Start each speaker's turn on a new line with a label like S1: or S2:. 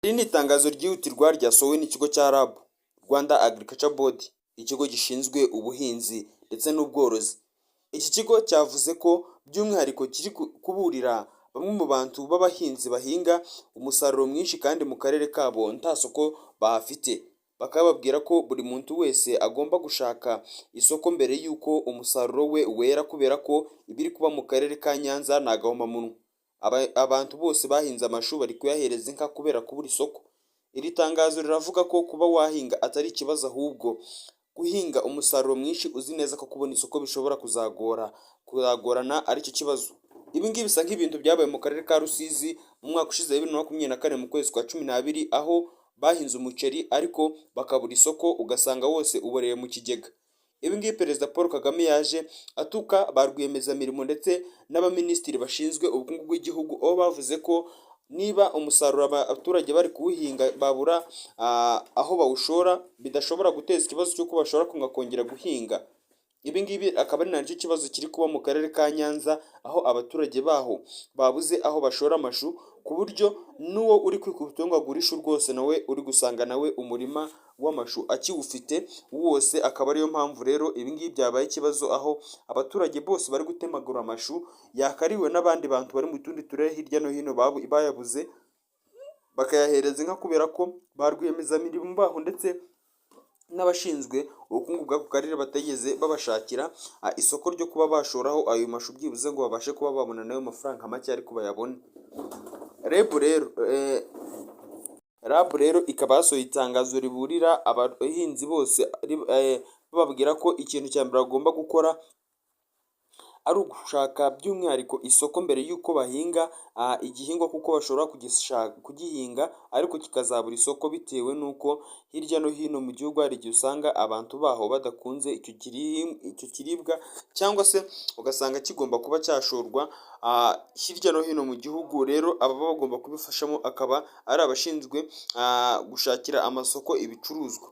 S1: Iri ni itangazo ryihutirwa ryasohowe n'ikigo cya RAB, Rwanda Agriculture Board, ikigo gishinzwe ubuhinzi ndetse n'ubworozi. Iki kigo cyavuze ko by'umwihariko kiri kuburira bamwe mu bantu b'abahinzi bahinga umusaruro mwinshi kandi mu karere kabo nta soko bahafite. Bakaba bababwira ko buri muntu wese agomba gushaka isoko mbere y'uko umusaruro we wera, kubera ko ibiri kuba mu karere ka Nyanza ni agahomamunwa. Abantu bose bahinze amashu bari kuyahereza inka kubera kubura isoko. Iri tangazo riravuga ko kuba wahinga atari ikibazo, ahubwo guhinga umusaruro mwinshi uzi neza ko kubona isoko bishobora kuzagorana aricyo kibazo. Ibi ngibi bisa nk'ibintu byabaye mu karere ka Rusizi mu mwaka ushize wa 2024 mu kwezi kwa 12, aho bahinze umuceri ariko bakabura isoko, ugasanga wose uboreye mu kigega. Ibi ngibi Perezida Paul Kagame yaje atuka ba rwiyemezamirimo ndetse n'abaminisitiri bashinzwe ubukungu bw'igihugu, aho bavuze ko niba umusaruro abaturage bari kuwuhinga babura aho bawushora, bidashobora guteza ikibazo cy'uko bashobora kongera guhinga. Ibi ngibi akaba ari nacyo kibazo kiri kuba mu karere ka Nyanza, aho abaturage baho babuze aho bashora amashu, ku buryo n'uwo uri kwikubita ngo agure ishu rwose nawe uri gusanga nawe umurima w'amashu akiwufite wose. Akaba ariyo mpamvu rero ibi ngibi byabaye ikibazo, aho abaturage bose bari gutemagura amashu yakariwe n'abandi bantu bari mu tundi turere hirya no hino bayabuze, bakayahereza inka, kubera ko ba rwiyemezamirimo baho ndetse n'abashinzwe ubukungu bw'ako karere batigeze babashakira isoko ryo kuba bashoraho ayo mashu, byibuze ngo babashe kuba babona nayo mafaranga make ariko bayabone. REB rero, RAB rero ikaba yasohoye itangazo riburira abahinzi bose, bababwira ko ikintu cya mbere bagomba gukora ari ugushaka by'umwihariko isoko mbere y'uko bahinga igihingwa, kuko bashobora kugihinga ariko kikazabura isoko, bitewe n'uko hirya no hino mu gihugu hari igihe usanga abantu baho badakunze icyo kiribwa, cyangwa se ugasanga kigomba kuba cyashorwa hirya no hino mu gihugu. Rero ababa bagomba kubifashamo akaba ari abashinzwe gushakira amasoko ibicuruzwa.